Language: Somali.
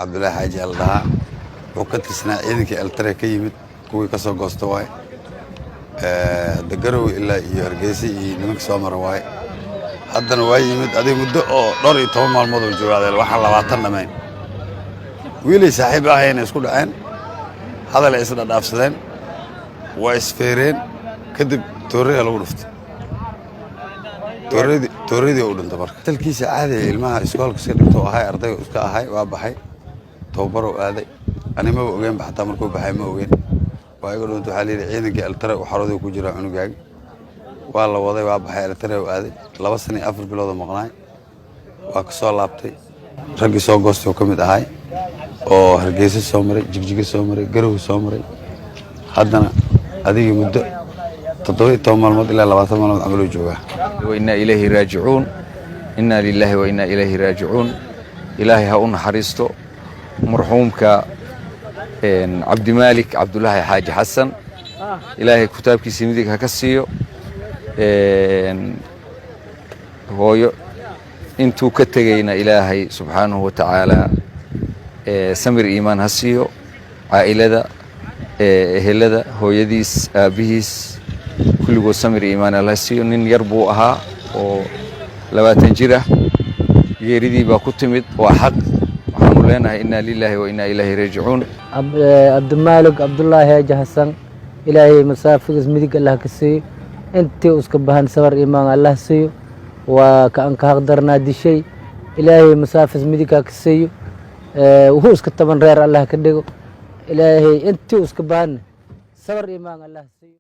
Cabdulaahi Xaaji al dhahaa. Wuxuu ka tirsanaa ciidankii Eltare ka yimid, kuwii ka soo goosta waaye. Hadda Garowe ilaa iyo Hargeysa iyo nimanka soo mara waaye. Haddana waa yimid adiga muddo oo dhowr iyo toban maalmood oo joogaadeel, waxaan 20 dhammayn. Wiilay saaxiib ahayna isku dhaceen, hadalay isdhadhaafsadeen, waa isfeereen, kadib toorreya lagu dhuftay, tooradii u dhintay. Marka talkiisa caadiga ilmaha iskoolka iska dhigto ahay, ardayga iska ahay, waa baxay, tababaruu aaday. Ani maba ogeenba, xataa markuu baxay ma ogeen. Waa iga dhuntay. Waxaa layidhi ciidankii Eltare u xarooday ku jiraa cunugaagi. Waa la waday, waa baxay, Eltare u aaday. 2 sano iyo 4 biloodoo maqnaay, waa ka soo laabtay. Raggii soo goostay oo ka mid ahay oo Hargeysa soo maray, Jigjiga soo maray, Garowe soo maray. Haddana adigii muddo 17 maalmood ilaa 20 maalmood camaluu joogaa. وإنا إليه راجعون، إنا لله وإنا إليه راجعون. Ilaahay ha u naxariisto marxuumka Cabdimaalik Cabdulaahi Xaaji Xasan. Ilaahay kitaabkiisa midig ha ka siiyo. Hooyo intuu ka tegayna Ilaahay subxaanahu wa tacaala samir iimaan ha siiyo caa'ilada, ehelada, hooyadiis, aabbihiis, kulligood samir iimaan alla siiyo. Nin yar buu ahaa oo 20 jir ah. Geeridii baa ku timid, waa xaq. Waxaanu leenahay inaa lilaahi wa inaa ilayhi raajicuun. Cabdimaalig Cabdulaahi Haji Xasan, Ilaahay masaafigas midig Allah ka siiyo. Intii iska bahan sabar iimaan Allah siiyo. Waa ka an ka haqdarnaa dishay. Ilaahay masaafis midig ha ka siiyo. Wuxuu iska taban reer Allah ka dhigo. Ilaahay intii iska bahan sabar iimaan Allah siiyo.